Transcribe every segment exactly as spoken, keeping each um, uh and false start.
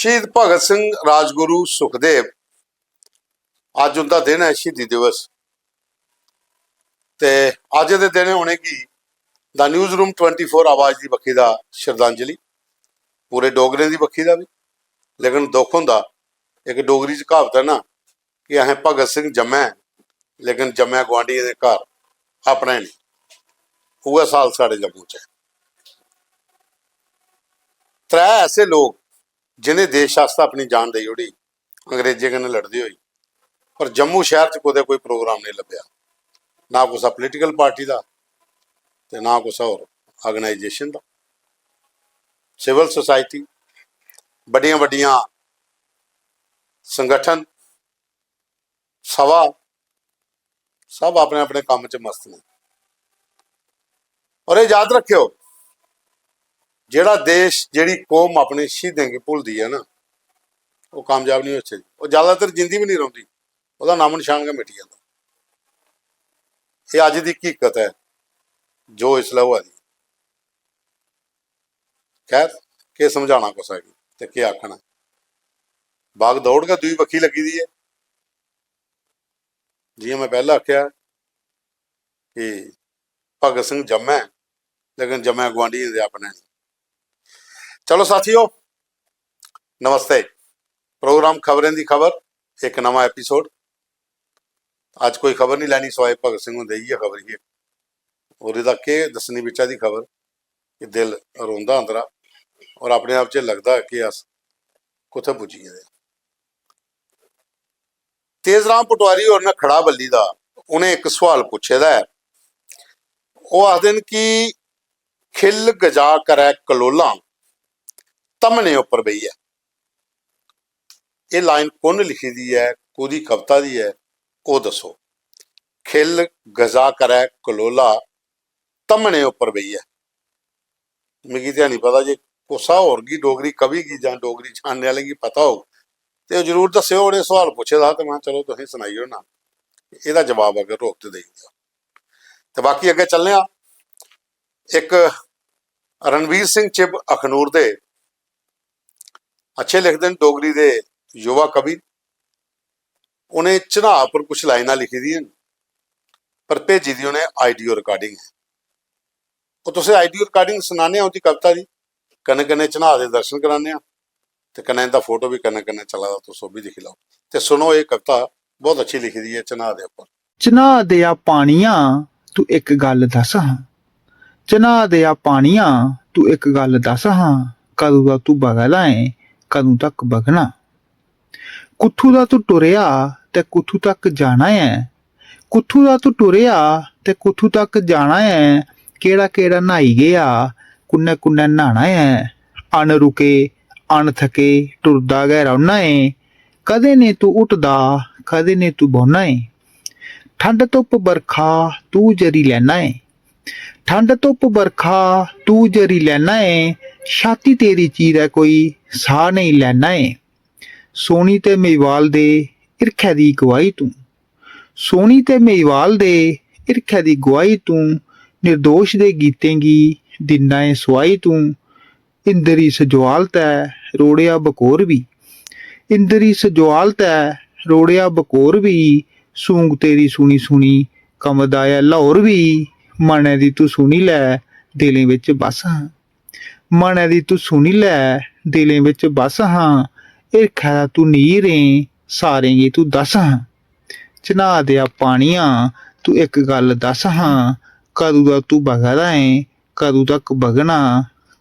शहीद भगत सिंह, राजगुरु सुखदेव, अज्ज उं'दा दिन ऐ, शहीदी दिवस। ते अज्ज दे दिन उ'नेंगी the news room twenty four आवाज दी बक्खी दा श्रद्धांजलि, पूरे डोगरें दी बक्खी दा बी। लेकिन दुख होंदा, इक डोगरी च क्हावत ऐ ना कि असें भगत सिंह जम्मै, लेकिन जम्मै गुआंढियें दे घर, अपना ही नेईं। उ'ऐ हाल साढ़े जम्मू च ऐ। त्रै ऐसे लोक जि'नें देश आस्तै अपनी जान देई ओड़ी, अंग्रेजें कन्नै लड़दे होई, पर जम्मू शैह्र च कुतै कोई प्रोग्राम नेईं लब्भेआ, ना कुसै पोलिटिकल पार्टी दा ते ना कुसै होर आर्गेनाइजेशन दा। सिविल सोसाइटी, बड्डियां बड्डियां संगठन, सभा, सब अपने अपने कम्म च मस्त न। और एह् याद रखेओ, जेह्ड़ा देश, जेह्ड़ी कौम अपने शहीदें गी भुलदी ऐ ना, ओह् कामयाब नहीं होई सकदी। ओह् ज्यादातर जिंदी बी नहीं रौंह्दी, ओह्दा नामो निशान गै मिटी जंदा। एह् अज्ज दी हकीकत ऐ जो इसलै होआ दी। खैर, केह् समझाना कुसै गी ते केह् आखना। बाग दौड़ गै दूई बक्खी लग्गी दी ऐ। जि'यां में पैह्लें आखेआ कि भगत सिंह जम्मै, लेकिन जम्मै गुआंढियें दे अपने नेईं। चलो साथियो, नमस्ते। प्रोग्राम खबरें दी खबर, इक नमां एपिसोड। अज्ज कोई खबर नहीं लैनी, सिवाए भगत सिंह हुंदे इ'यै खबर ही। और एह्दा केह् दस्सनी बिच्चा दी खबर कि दिल रोंदा अंदरा और अपने आप च लगदा कि अस कुत्थै पुज्जी गेदे आं। तेजराम पटवारी होर ने खड़ा बल्ली दा, उ'नें इक सोआल पुच्छे दा ऐ। ओह् आखदे न कि "खिल्ल गजा करै कलोलां धमने उप्पर बेहियै।" एह् लाइन कु'न लिखी दी ऐ, कोह्दी कविता दी ऐ, ओह् दस्सो। "खिल्ल गजा करै कलोला धमने उप्पर बेहियै।" मिगी ते हैनी पता जे कुसै होर गी, डोगरी कवि गी जां डोगरी जानने आह्लें गी पता होग ते ओह् जरूर दस्सेओ। उ'नें सोआल पुच्छे दा हा ते में चलो तुसेंगी सनाई ओड़ना, एह्दा जवाब अगर होग ते देई ओड़ेओ। ते बाकी अग्गें चलने आं। इक रणवीर सिंह चिब अखनूर दे अच्छे लिखदे न, डोगरी दे युवा कवि। उ'नें चन्हाऽ पर कुछ लाइनां लिखी दियां न, पर भेजी दी उ'नें आडियो रिकार्डिंग ऐ। ओह् तुसें आडियो रिकार्डिंग सनाने आं उं'दी कविता दी, कन्नै कन्नै चन्हाऽ दे दर्शन कराने आं ते कन्नै इं'दा फोटो बी कन्नै कन्नै चला दा, तुस ओह् बी दिक्खी लैओ। ते सुनो, एह् कविता बहुत अच्छी लिखी दी ऐ चन्हाऽ दे उप्पर। चन्हाऽ देआ पानिया, तू इक गल्ल दस्स हां। चन्हाऽ देआ पानिया, तू इक गल्ल दस्स हां। कदूं दा तू बगा दा ऐं, कदूं तक बगना? कुत्थू दा तू टुरेआ ते कुत्थू तक जाना ऐ? कुत्थू दा तू टुरेआ ते कुत्थू तक जाना ऐ? केह्ड़ा केह्ड़ा न्हाई गेआ, कुन्नै कुन्नै न्हाना ऐ? अन रुके, अन थके, टुरदा गै रौह्ना ऐ। कदें ने तू हुटदा, कदें ने तू बौह्ना ऐ। ठंड धुप्प बरखा तू जरी लैना ऐ। ठंड धुप्प बरखा तू जरी लैना ऐ। छाती तेरी चीरै कोई साह् नेईं लैना ऐ। सोनी ते मेवाल दे हिरखै दी गुआही तूं। सोनी ते मेवाल दे हिरखै दी गुआही तूं। निर्दोश दे गीतें गी दिन्ना ऐ सुआही तूं। इंदरी सजोआल तै रोड़ेआ बकोर बी। इंदरी सजोआल तै रोड़ेआ बकोर बी। सूंग तेरी सुनी सुनी कमदा ऐ लाहौर बी। मनै दी तू सुनी लै, दिलें बिच बस हां। मनै दी तू सुनी लै, दिलें बिच बस हां। हिरखै दा तू नीर ऐं, सारें गी तू दस्स हां। चन्हाऽ देआ पानिया, तू इक गल्ल दस्स हां। कदूं दा तू बगा दा ऐं, कदूं तक बगना?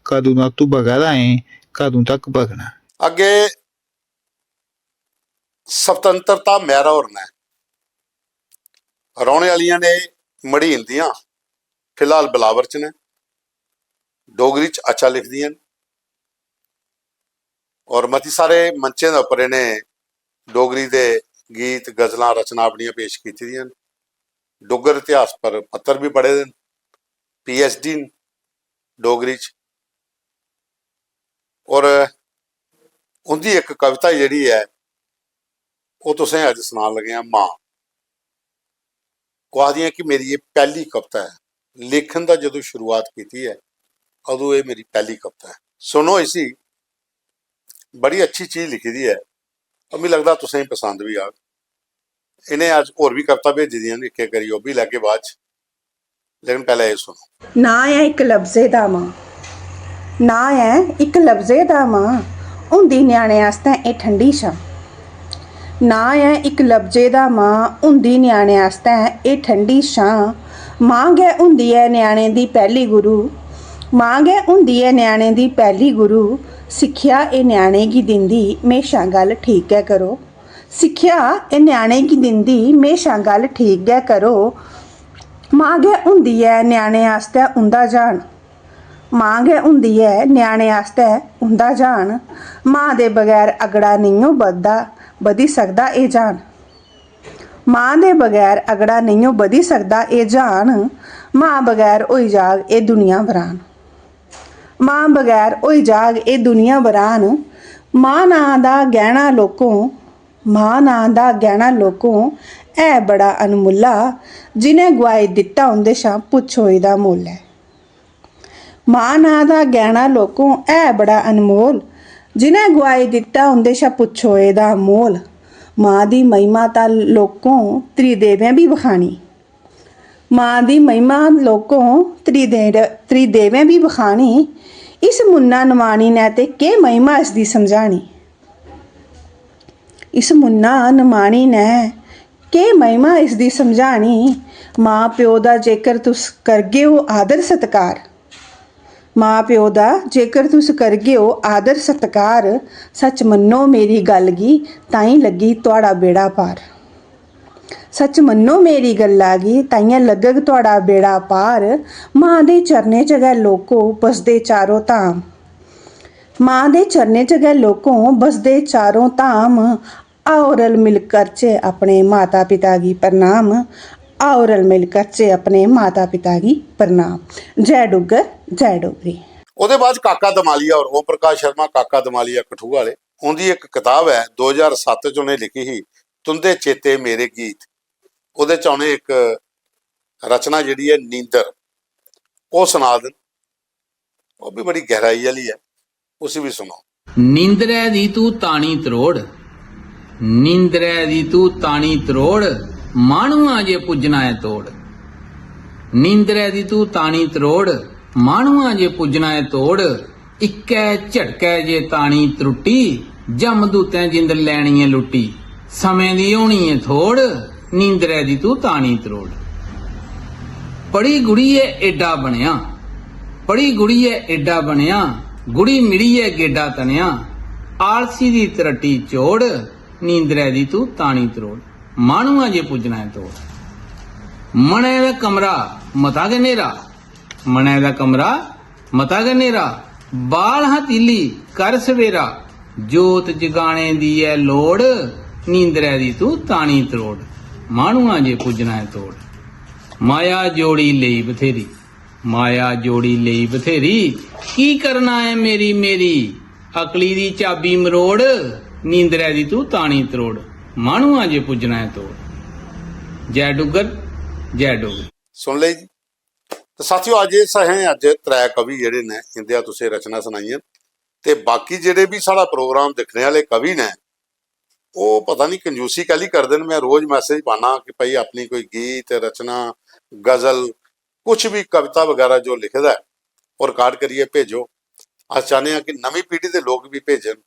कदूं दा तू बगा दा ऐं, कदूं तक बगना? अग्गें स्वतंत्रता मेहरा होर न, रौह्ने आह्लियां ने मड़ीन दियां, फिलहाल बिलावर च न, डोगरी च अच्छा लिखदियां न और मती सारे मंचें दे उप्पर इ'नें डोगरी दे गीत, गजलां, रचनां अपनियां पेश कीती दियां न। डुग्गर इतिहास पर पत्तर बी पढ़े दे न, पीएचडी न डोगरी च। और उं'दी इक कविता जेह्ड़ी ऐ, ओह् तुसें अज्ज सनान लगे आं, मां। ओह् आखदियां कि मेरी एह् पैह्ली कविता ऐ, लेखन दा जदूं शुरुआत कीती ऐ, अदूं एह् मेरी पैह्ली कविता ऐ। सुनो इसी, बड़ी अच्छी चीज लिखी दी ऐ, और मिगी लगदा तुसें गी पसंद बी आग। इ'नें अज्ज होर बी कविता भेजी दियां न, इक इक करियै ओह् बी लैगे बाद च, लेकिन पैह्लें एह् सुनो। ना ऐ इक लफ्जे दा मां, ना ऐ इक लफ्जे दा मां, होंदी ञ्याणे आस्तै एह् ठंडी छां। ना ऐ इक लफ्जे दा मां, होंदी ञ्याणे आस्तै एह् ठंडी छां। मां गै होंदी ऐ ञ्याणे दी पैह्ली गुरु, मां गै होंदी ऐ ञ्याणे दी पैह्ली गुरु। सिक्खेआ एह् ञ्याणे गी दिंदी, म्हेशां गल्ल ठीक गै करो। सिक्खेआ एह् ञ्याणे गी दिंदी, म्हेशां गल्ल ठीक गै करो। मां गै होंदी ऐ ञ्याणे आस्तै उं'दा ज्हान। मां गै होंदी ऐ ञ्याणे आस्तै उं'दा ज्हान। मां दे बगैर अगड़ा नेईं ओ बधदा, बधी सकदा एह् ज्हान। मां दे बगैर अगड़ा नेईं ओ बधी सकदा एह् ज्हान। मां बगैर होई जाग एह् दुनिया बरान। मां बगैर होई जाग एह् दुनिया बरान। मां नांऽ दा गैह्ना लोकों, मां नांऽ दा गैह्ना लोकों, ऐ बड़ा अनमुल्ला। जि'नें गुआई दित्ता उं'दे शा पुच्छो एह्दा मुल्ल ऐ। मां नांऽ दा गैह्ना लोकों, ऐ बड़ा अनमोल। जि'नें गुआई दित्ता उं'दे शा पुच्छो एह्दा मोल। मां दी महिमा तां लोकों त्रिदेवें बी बखानी। मां दी महिमा लोकों त्रिदे-, त्रिदेवें बी बखानी। इस मुन्ना नमानी ने ते केह् महिमा इसदी समझानी। इस मुन्ना नमानी ने केह् महिमा इसदी समझानी। मां प्यो दा जेकर तुस करगे ओ आदर सत्कार, मां प्यो दा जेकर तुस करगे ओ आदर सत्कार, सच मन्नो मेरी गल्ल गी, ताईं लग्गी थुआढ़ा बेड़ा पार। सच मन्नो मेरी गल्ला गी, ताइयें लग्गग थुआढ़ा बेड़ा पार। मां दे चरणें च गै लोको बसदे चारों धाम। मां दे चरणें च गै लोको बसदे चारों धाम। आओ रल मिल करचै अपने माता पिता गी प्रणाम। आओ रल मिल करचै अपने माता पिता गी प्रणाम। जय डुग्गर, जय डोगरी। ओह्दे बाद काका दमालिया होर, ओम प्रकाश शर्मा, काका दमालिया कठुआ आह्ले, उं'दी इक कताब ऐ, दो ज्हार सत्त च उ'नें लिखी ही, तुं'दे चेते मेरे गीत। ओह्दे च उ'नें इक रचना जेह्ड़ी ऐ नींदर, ओह् सना दे न। ओह् बी बड़ी गैहराई आह्ली ऐ, उसी बी सुनो। नींदरै दी तूं तानी त्रोड़, नींदरै दी तूं तानी त्रोड़, माह्नुआं जे पुज्जना ऐ तोड़। नींदरै दी तूं तानी त्रोड़, माह्नुआं जे पुज्जना ऐ तोड़। इक्कै झटकै जे तानी त्रुट्टी, जमदूतैं जिंद लैनी ऐ लुट्टी। समें दी होनी ऐ थोड़, नींदरै दी तूं तानी त्रोड़। पढ़ी गुड़ियै एड्डा बनेआ, पढ़ी गुड़ियै एड्डा बनेआ, गुड़ी मिड़ियै गेड्डा तनेआ। आलसी दी तरट्टी चोड़, नींदरै दी तूं तानी त्रोड़। माह्नुआं जे पुज्जना ऐ तोड़। मनै दा कमरा मता गै न्हेरा, मनै दा कमरा मता गै न्हेरा। बाल हां तीली कर सवेरा, जोत जगाने दी ऐ लोड़। नींदरै दी तूं तानी त्रोड़, माह्नुआं जे पुज्जना ऐ तोड़। माया जोड़ी लेई बथेरी, माया जोड़ी लेई बथेरी, की करना ऐ मेरी मेरी। अकली दी चाबी मरोड़, नींदरै दी तूं तानी त्रोड़, माह्नुआं जे पुज्जना ऐ तोड़। जय डुग्गर, जय डोगरी। सुन लेई जी। ते साथियो, अज्ज एह् असें अज्ज त्रै कवि जेह्ड़े न, इं'दे तुसें रचना सनाइयां न। ते बाकी जेह्ड़े बी साढ़ा प्रोग्राम दिक्खने आह्ले कवि न, ओह् पता निं कंजूसी कैह्ली करदे न। में रोज मैसेज पाना कि भाई, अपनी कोई गीत, रचना, गजल, कुछ बी कविता बगैरा जो लिखे दा ऐ, ओह् रिकार्ड करियै भेजो। अस चाह्न्ने आं कि नमीं पीढ़ी दे लोक बी भेजन।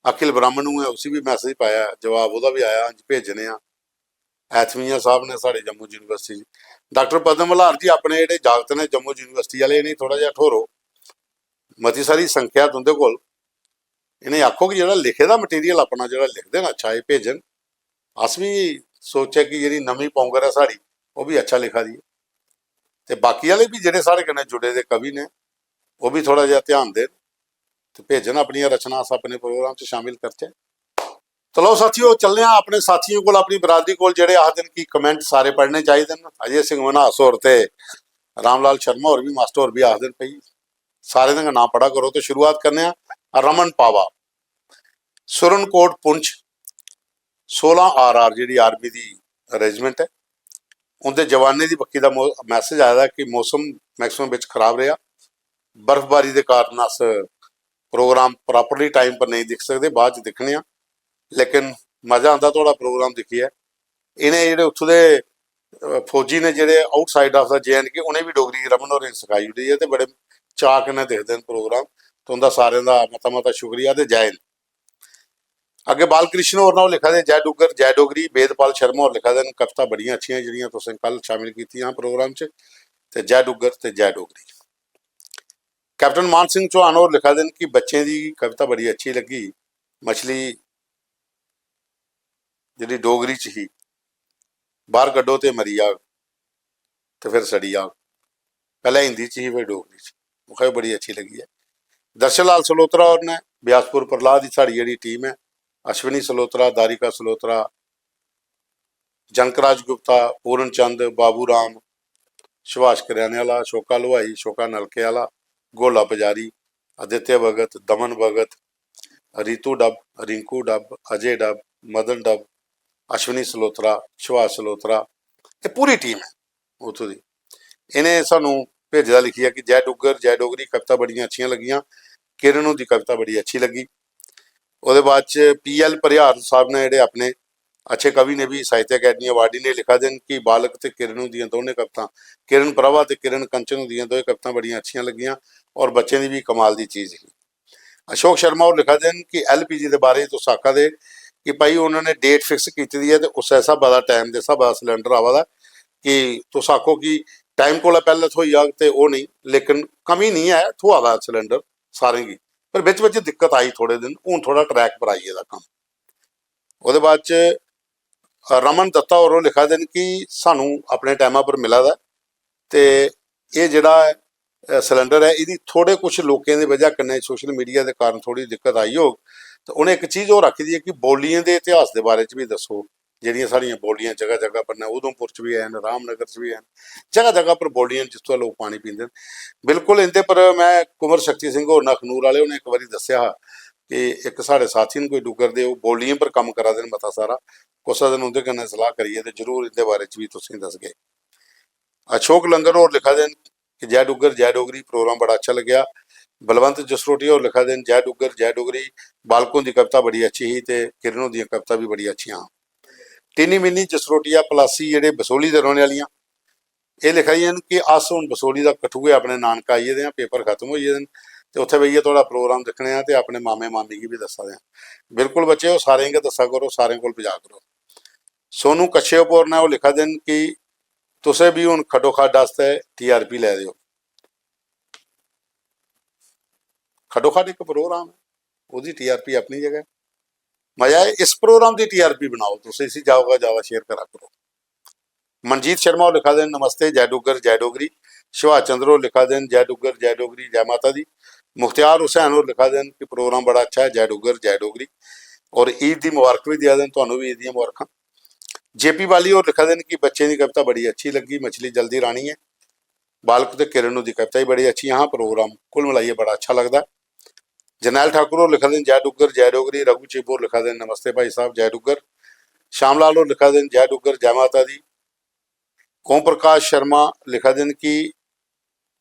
अखिल ब्राह्मणु ऐ, उसी बी मैसेज पाया, जवाब ओह्दा बी आया, अज्ज भेजने आं। ऐथमिया साहब ने साढ़े जम्मू यूनिवर्सिटी च, डाक्टर पद्म मल्हार जी अपने जेह्ड़े जागत ने जम्मू यूनिवर्सिटी आह्ले, इ'नेंगी थोह्ड़ा जेहा ठोरो, मती सारी संख्या तुं'दे कोल। इ'नेंगी आखो कि जेह्ड़ा लिखे दा मटीरियल अपना जेह्ड़ा लिखदे न, अच्छा, एह् भेजन। अस बी सोचचै कि जेह्ड़ी नमीं पौंगर ऐ साढ़ी, ओह् बी अच्छा लिखा दी ऐ। ते बाकी आह्ले बी जेह्ड़े साढ़े कन्नै जुड़े दे कवि न, ओह् बी थोह्ड़ा जेहा ध्यान देन ते भेजन अपनियां रचनां, अस अपने प्रोग्राम च शामिल करचै। चलो साथियो, चलने आं अपने साथियें कोल, अपनी बरादरी कोल, जेह्ड़े आखदे न कि कमेंट सारे पढ़ने चाहिदे न। अजय सिंह मन्हास होर ते रामलाल शर्मा होर बी, मास्टर होर बी आखदे न, भाई, सारें दे गै नांऽ पढ़ा करो। ते शुरुआत करने आं रमन पावा, सुरनकोट पुंछ, सोलां आर आर जेह्ड़ी आर्मी दी रेजिमेंट ऐ, उं'दे जवानें दी बक्खी दा मो-, मैसेज आए दा कि मौसम मैक्सिमम बिच खराब रेहा, बर्फबारी दे कारण अस प्रोग्राम प्रापरली टाइम पर नेईं दिक्खी सकदे, बाद च दिक्खने आं, लेकिन मजा आंदा थुआढ़ा प्रोग्राम दिक्खियै। इ'नें जेह्ड़े उत्थूं दे, अ, फौजी ने जेह्ड़े outside of the J and K, उ'नें बी डोगरी रमन होरें सखाई ओड़ी ऐ ते बड़े चाऽ कन्नै दिखदे न प्रोग्राम। तुं'दा सारें दा मता मता शुक्रिया ते जय हिंद। अग्गें बालकृष्ण होर न, ओह् लिखा दे, "जय डुग्गर, जय डोगरी।" वेदपाल शर्मा होर लिखा दे न, "कविता बड़ियां अच्छियां जेह्ड़ियां तुसें कल शामिल कीतियां प्रोग्राम च, ते जय डुग्गर ते जय डोगरी।" कैप्टन मान सिंह चौहान होर लिखा दे न कि बच्चें दी कविता बड़ी अच्छी लग्गी, मछली जेह्ड़ी डोगरी च ही, बाहर कड्ढो ते मरी जाग ते फिर सड़ी जाग। पैह्लें हिंदी च ही, फिर डोगरी च। ओह् बड़ी अच्छी लग्गी ऐ। दर्शन लाल सलोत्रा होर ने, ब्यासपुर प्रहलाद दी साढ़ी जेह्ड़ी टीम ऐ, अश्विनी सलोत्रा, दारिका सलोत्रा, जनकराज गुप्ता, पूर्ण चंद, बाबू राम, सुभाष करेआने आह्ला, अशोका हलवाई, अशोका नलके आह्ला, गोला पुजारी, आदित्य भगत, दमन भगत, रितु डब, रिंकू डब, अजय डब, मदन डब, अश्विनी सलोत्रा, सुभाष सलोत्रा, एह् पूरी टीम ऐ उत्थूं दी। इ'नें सानू भेजे दा लिखियै कि "जय डुग्गर, जय डोगरी" कविता बड़ियां अच्छियां लग्गियां, किरण हुंदी कविता बड़ी अच्छी लग्गी। ओह्दे बाद च पी एल परिहार साहब ने जेह्ड़े अपने अच्छे कवि ने बी साहित्य अकैडमी अवार्डी ने लिखा दे न कि "बालक ते किरण हुंदियां दौनें कवितां, किरण प्रभा ते किरण कंचन हुंदियां दोए कवितां बड़ियां अच्छियां लग्गियां और बच्चें दी बी कमाल दी चीज ही।" अशोक शर्मा होर लिखा दे न कि एल पी जी दे बारे च तुस आखा दे कि भाई उन्होंने डेट फिक्स कीती दी ऐ ते उस्सै स्हाबा दा, टाइम दे स्हाबा दा सिलेंडर आवा दा, कि तुस आखो कि टाइम कोला पैह्लें थ्होई जाग ते ओह् नेईं, लेकिन कमी निं ऐ, थ्होआ दा सिलेंडर सारें गी, पर बिच बिच दिक्कत आई थोह्ड़े दिन, हून थोह्ड़ा ट्रैक पर आई गेदा कम्म। ओह्दे बाद च रमन दत्ता होर ओह् लिखा दे न कि सानू अपने टैमा पर मिला दा ऐ ते एह् जेह्ड़ा ऐ, अ, सिलेंडर ऐ, एह्दी थोह्ड़े कुछ लोकें दी बजह कन्नै, सोशल मीडिया दे कारण थोह्ड़ी दिक्कत आई होग। ते उ'नें इक चीज होर आखी दी ऐ कि बौलियें दे इतिहास दे बारे च बी दस्सो, जेह्ड़ियां साढ़ियां बौलियां जगह जगह पर न, उधमपुर च बी हैन, रामनगर च बी हैन, जगह जगह पर बौलियां न जित्थुआं लोक पानी पींदे न। बिल्कुल इं'दे पर में, कुंवर शक्ति सिंह होर न अखनूर आह्ले, उ'नें इक बारी दस्सेआ हा कि इक साढ़े साथी न कोई डुग्गर दे, ओह् बौलियें पर कम्म करा दे न मता सारा, कुसै दिन उं'दे कन्नै सलाह करियै ते जरूर इं'दे बारे च बी तुसेंगी दसगे। अशोक लंगर होर लिखा दे न कि "जय डुग्गर, जय डोगरी, प्रोग्राम बड़ा अच्छा लग्गेआ।" बलवंत जसरोटिया होर लिखा दे न, "जय डुग्गर, जय डोगरी, बालक हुंदी कविता बड़ी अच्छी ही ते किरण हुंदियां कविता बी बड़ी अच्छियां हां।" टिनी मिनी जसरोटिया पलासी, जेह्ड़े बसोली दे रौह्ने आह्लियां, एह् लिखा दियां न कि "अस हून बसोली दा कठुए अपने नानका आई गेदे आं, पेपर खत्म होई गेदे न ते उत्थै बेहियै थुआढ़ा प्रोग्राम दिक्खने आं ते अपने मामे मामी गी बी दस्सा दे आं।" बिल्कुल बच्चे, ओह् सारें गी गै दस्सा करो, सारें कोल पजाया करो। सोनू कश्यप होर न, ओह् लिखा दे न कि "तुसें बी हून खड्डोखड्ड आस्तै टी आर पी लै दे ओ।" खड्डोखड्ड इक प्रोग्राम ऐ, ओह्दी टी आर पी अपनी जगह ऐ। मजा ऐ, इस प्रोग्राम दी टी आर पी बनाओ तुस, इसी जाओ गै जाओ शेयर करा करो। मनजीत शर्मा होर लिखा दे न, "नमस्ते, जय डुग्गर, जय डोगरी।" सुभाष चंद्र होर लिखा दे न, "जय डुग्गर, जय डोगरी, जय माता दी।" मुख्तियार हुसैन होर लिखा दे न कि "प्रोग्राम बड़ा अच्छा ऐ, जय डुग्गर, जय डोगरी।" और ईद दी मुबारक बी देआ दे न, तुहानू बी ईद दियां मुबारखां। जे पी बाली होर लिखा दे न कि "बच्चें दी कविता बड़ी अच्छी लग्गी, मछली जल्दी रानी ऐ।" बालक ते किरण हुंदी कविता बी बड़ी अच्छी हां। प्रोग्राम कुल मिलाइयै बड़ा अच्छा लगदा ऐ। जरनैल ठाकुर होर लिखा दे न, "जय डुग्गर, जय डोगरी।" रघु चिब होर लिखा दे न, "नमस्ते भाई साहब, जय डुग्गर।" श्याम लाल होर लिखा दे न, "जय डुग्गर, जय माता दी।" ओम प्रकाश शर्मा लिखा दे न कि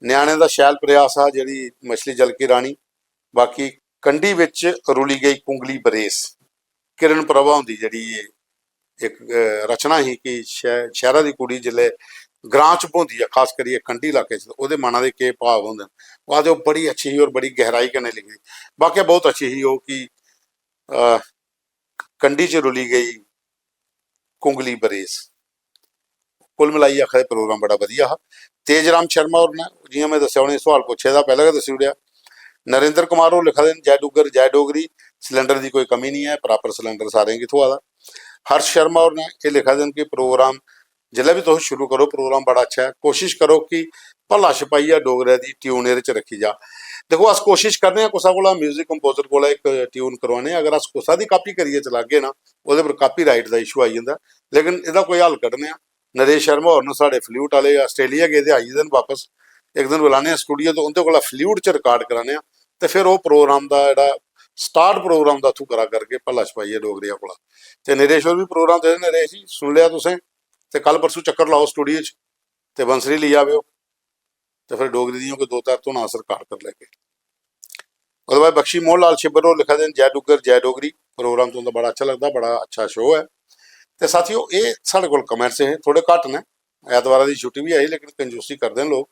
"ञ्याणें दा शैल प्रयास हा, जेह्ड़ी मछली जल की रानी, बाकी कंढी बिच रुली गेई कुंगली बरेस।" किरण प्रभा हुंदी जेह्ड़ी एह् इक, अ, रचना ही कि शै-, शैह्रा दी कुड़ी जिसलै ग्रां च ब्होंदी ऐ, खास करियै कंढी इलाके च, ते ओह्दे मना दे केह् भाव होंदे न। ओह् आखदे ओह् बड़ी अच्छी ही और बड़ी गैहराई कन्नै लिखी दी। वाकई बहुत अच्छी ही ओह् कि, अ, कंढी च रुली गेई कुंगली बरेस। कुल मिलाइयै आखा दे प्रोग्राम बड़ा बधिया हा। तेज राम शर्मा होर ने, जियां में दस्सेआ, उ'नें सोआल पुच्छे दा, पैह्लें गै दस्सी ओड़ेआ। नरेंद्र कुमार होर लिखा दे न, "जय डुग्गर, जय डोगरी, सिलेंडर दी कोई कमी निं ऐ, प्रापर सिलेंडर सारें गी थ्होआ दा।" हर्ष शर्मा होर ने एह् लिखा दे न कि प्रोग्राम जिसलै बी तुस शुरू करो, प्रोग्राम बड़ा अच्छा ऐ, कोशिश करो कि भला छपाइयै डोगरे दी ट्यून एह्दे च रक्खी जा। दिक्खो, अस कोशिश करने आं, कुसै कोला, म्यूजिक कंपोजर कोला इक ट्यून करवाने आं, अगर अस कुसै दी कापी करियै चलागे ना, ओह्दे पर कापीराइट दा इशू आई जंदा, लेकिन एह्दा कोई हल कड्ढने आं। नरेश शर्मा होर न साढ़े फ्लूट आह्ले, आस्ट्रेलिया गेदे, आई गेदे न बापस। इक दिन बुलाने आं स्टूडियो ते उं'दे कोला फ्लूट च रिकार्ड कराने आं ते फिर ओह् प्रोग्राम दा जेह्ड़ा स्टार्ट प्रोग्राम दा उत्थूं करा करगे, भला छपाइयै डोगरेआ कोला। ते नरेश होर बी प्रोग्राम दे, नरेश जी, सुन लेआ तुसें, ते कल परसों चक्कर लाओ स्टूडियो च ते बंसरी लेई आवेओ ते फिर डोगरी दियां कोई दो चार धुनां अस रिकार्ड करी लैगे। ओह्दे बाद बख्शी मोहन लाल छिब्बर होर लिखा दे न, "जय डुग्गर, जय डोगरी, प्रोग्राम तुं'दा बड़ा अच्छा लगदा, बड़ा अच्छा शो ऐ।" ते साथियो, एह् साढ़े कोल कमेंट्स हे, थोह्ड़े घट्ट न, ऐतवारा दी छुट्टी बी ऐ ही, लेकिन कंजूसी करदे न लोक।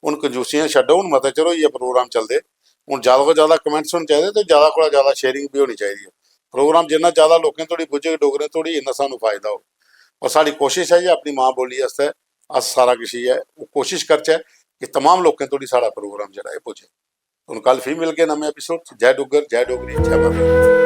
हून कंजूसियां छड्डो, हून मता चिर होई गेआ प्रोग्राम चलदे, हून जैदा कोला जैदा कमेंट्स होने चाहिदे ते जैदा कोला जैदा शेयरिंग बी होनी चाहिदी ऐ। प्रोग्राम जिन्ना जैदा लोकें धोड़ी पुज्जग, डोगरें धोड़ी, इन्ना सानूं फायदा होग। और साढ़ी कोशिश ऐ जे अपनी मां बोली आस्तै अस सारा किश, इ'यै ओह् कोशिश करचै कि तमाम लोकें धोड़ी साढ़ा प्रोग्राम जेह्ड़ा ऐ पुज्जे। हून कल फ्ही मिलगे नमें एपिसोड च। जय डुग्गर, जय डोगरी, जय माता दी।